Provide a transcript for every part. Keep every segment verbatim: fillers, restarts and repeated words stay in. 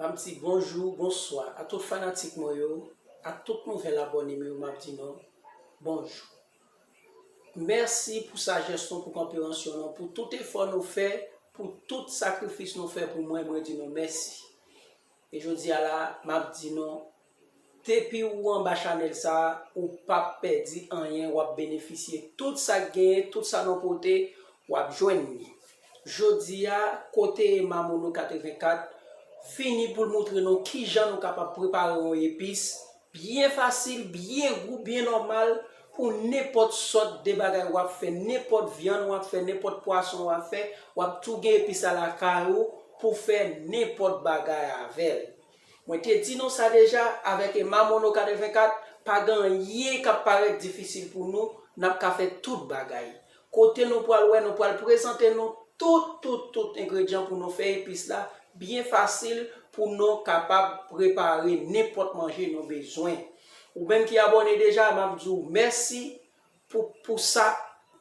M ap di bonjou, bonswa a tout fanatik mwen yo, a tout nouvèl abòne m yo, m ap di nou bonjou. Mèsi pou sajès nou, pou konpreyansyon nou, pou tout efò nou fè, pou tout sakrifis nou fè pou mwen, mwen di nou mèsi. E jodi a la, m ap di nou, depi ou anba chanèl sa a, ou p ap pèdi anyen, w ap benefisye tout sa k genyen, tout sa nou pote, w ap jwenn li. Jodi a, kote Emma Mono katrevenkat vini pou l moutre nou kijan nou kapab prepare yon epis byen fasil, byen gou, byen nòmal pou nenpòt sòt de bagay w ap fè, nenpòt vyann w ap fè, nenpòt pwason w ap fè, w ap tou gen epis la lakay ou pou fè nenpòt bagay avè l. Mwen te di nou sa deja, avèk Emma Mono katrevenkat, pa gen anyen k ap parèt difisil pou nou, n ap ka fè tout bagay. Kote nou pral wè, nou pral prezante nou tout, tout, tout engredyan pou nou fè epis la byen fasil pou nou kapab prepare nenpòt manje nou bezwen. Ou menm ki abòne deja, m ap di w mèsi pou, pou sa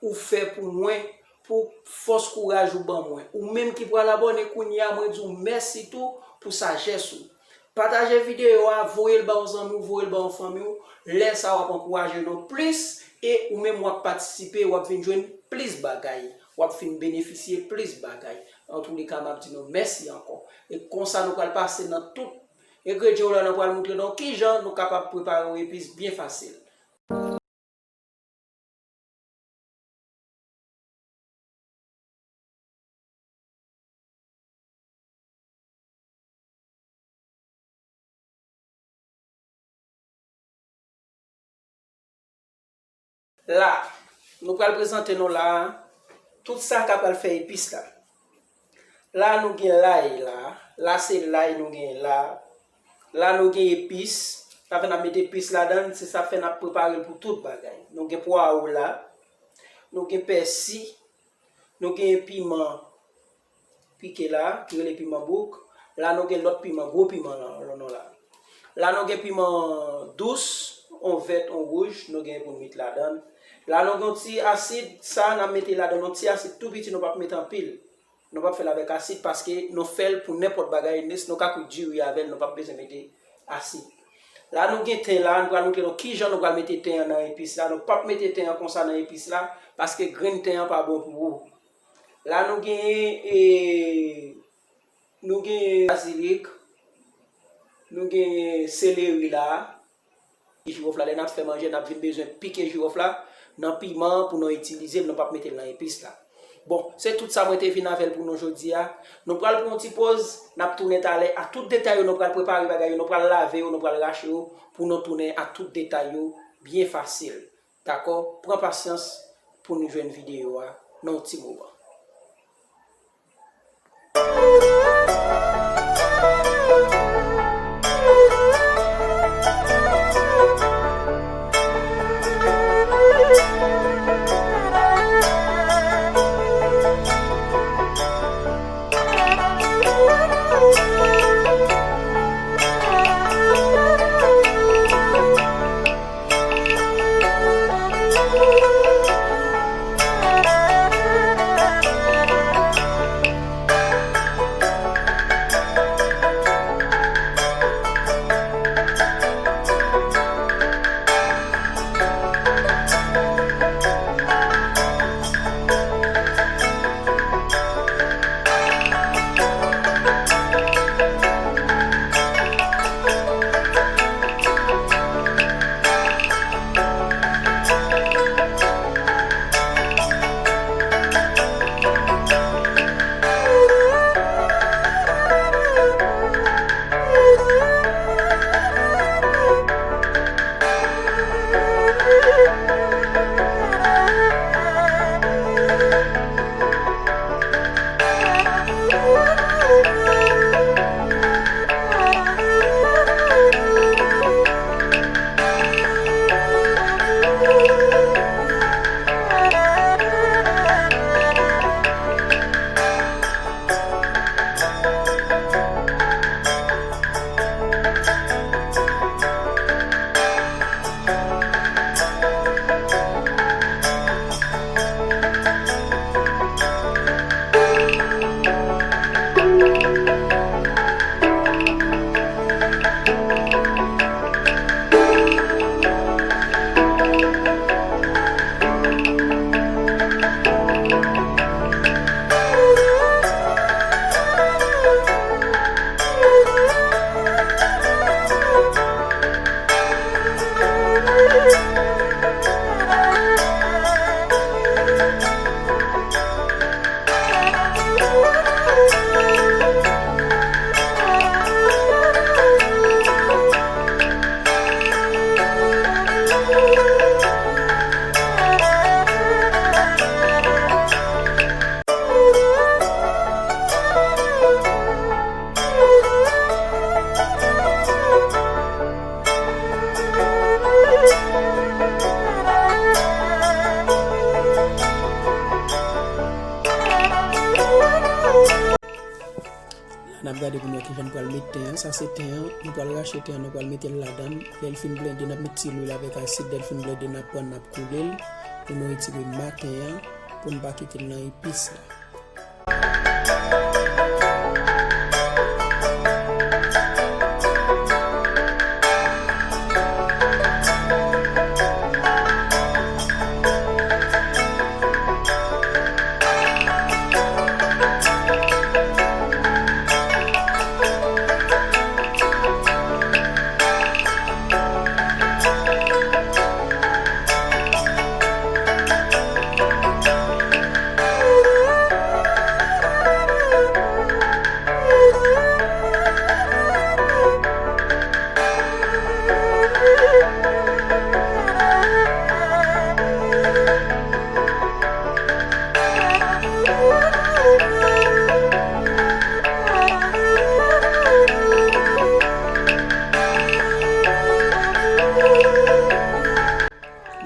ou fè pou mwen, pou fòs kouraj ou ban mwen. Ou menm ki pral abòne kounye a, mwen di w mèsi tou pou sajès ou. Pataje videyo a, voye l ba yon zanmi w, voye l ba yon fanmi w. Lè sa a, w ap ankouraje nou plis e ou menm w ap patisipe, w ap vin jwenn plis bagay, w ap vin benefisye plis bagay. Antouleka, m ap di nou mèsi ankò. E konsa, nou pral pase nan tout engredyan yo la, nou pral moutre nou kijan nou kapab prepare yon epis byen fasil. La, nou pral prezante nou la, tout sa k ap pral fè epis la. La, nou gen lay la. La, se lay nou gen la. La, nou gen epis. Sa fè n ap mete epis ladan l, se sa fè n ap prepare l pou tout bagay. Nou gen pwawo la. Nou gen pèsi. Nou gen piman pike la, ki rele piman bouk. La, nou gen lòt piman, gwo piman la, non la. La, nou gen piman dous, on vèt, on wouj, nou gen pou n met ladan l. La, nou gen yon ti asid, sa, n ap mete ladan l, yon ti asid tou piti, nou p ap mete anpil. Nou p ap fè l avèk asid paske nou fè l pou nenpòt bagay, nou ka kwit diri avè l, nou p ap bezwen mete asid. La, nou gen ten la, nou pral montre nou kijan nou pral mete ten an nan epis la. Nou p ap mete ten an konsa nan epis la, paske grenn ten an pa bon pou ou. La, nou gen, e, nou gen bazilik, nou gen seleri la, jiwòf la, lè n ap fè manje, n ap vin bezwen pike jiwòf la nan piman pou nou itilize l, nou p ap mete l nan epis la. Bon, se tout sa mwen te vin avè l pou nou jodi a. Nou pral pran yon ti poz, n ap tounen talè a tout detay yo, nou pral prepare bagay yo, nou pral lave yo, nou pral rache yo, pou nou tounen a tout detay yo byen fasil. Dakò? Pran pasyans pou nou jwenn videyo a nan yon ti moman. Gade pou n wè kijan n pral met ten an. Sa se ten an. Nou pral rache ten an, nou pral mete l ladan l. Lè l fin blende, n ap met ti lwil avèk asid. Lè l fin blende, n ap pran, n ap koule l pou nou retire ma ten an, pou n pa kite l nan epis la.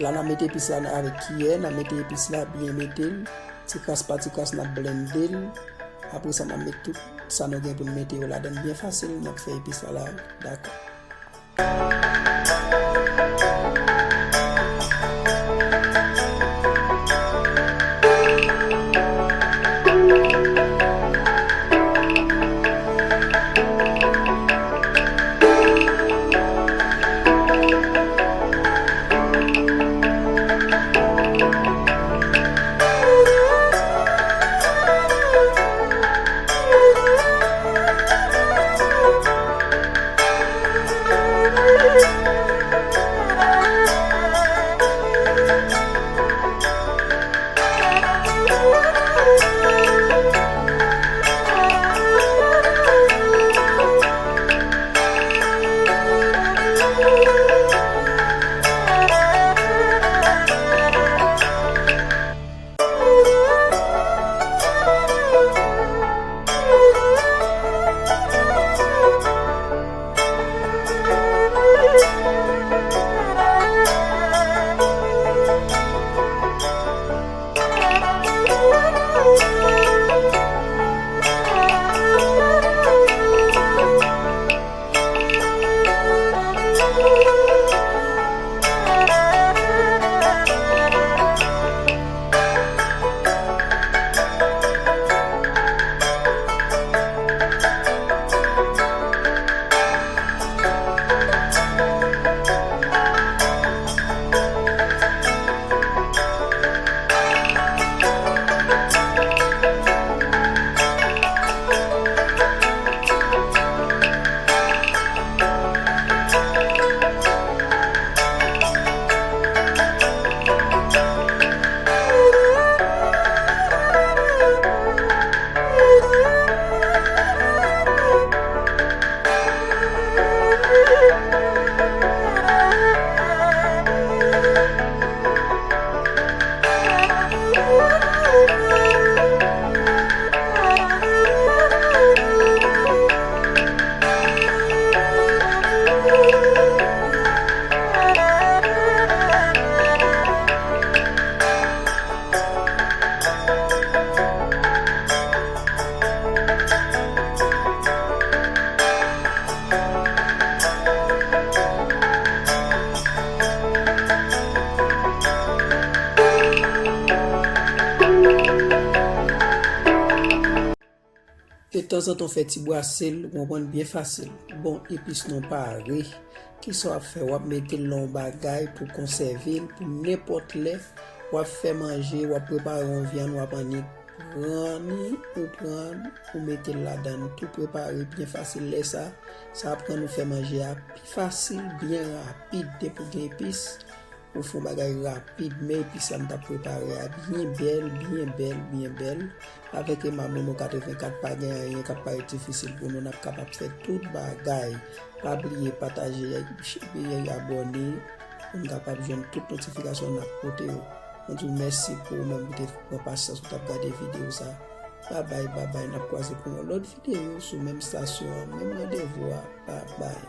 La, n a mete epis la avèk kiyè, n a mete epis la, byen mete l, ti kras pa ti kras, n ap blende l. Apre sa, n ap met tout sa nou gen pou n mete yo ladan l byen fasil, n ap fè epis la la, dakò. Detanzantan w fè ti brase l, ou konprann, byen fasil. Bon, epis nou pare. Kisa w ap fè? W ap mete l nan yon bagay pou konsève l pou nenpòt lè w ap fè manje, w ap prepare yon vyann, w ap annik pran li, ou pran, ou mete l ladan l, tou prepare byen fasil. Lè sa, sa ap rann ou fè manje a pi fasil, byen rapid, depi w gen epis. Ou fè yon bagay rapid, men epis la m t ap prepare a byen bèl, byen bèl, byen bèl. Avèk Emma Mono katrevenkat, pa gen anyen k ap parèt difisil pou nou, n ap kapab fè tout bagay. Pa bliye pataje, abòne, pou n kapab jwenn tout notifikasyon n ap pote yo. Mwen di w mèsi pou ou menm ki te pran pasyans ou t ap gade videyo sa. Babay, babay, n ap kwaze pou yon lòt videyo sou menm estasyon an, menm randevou a. Babay.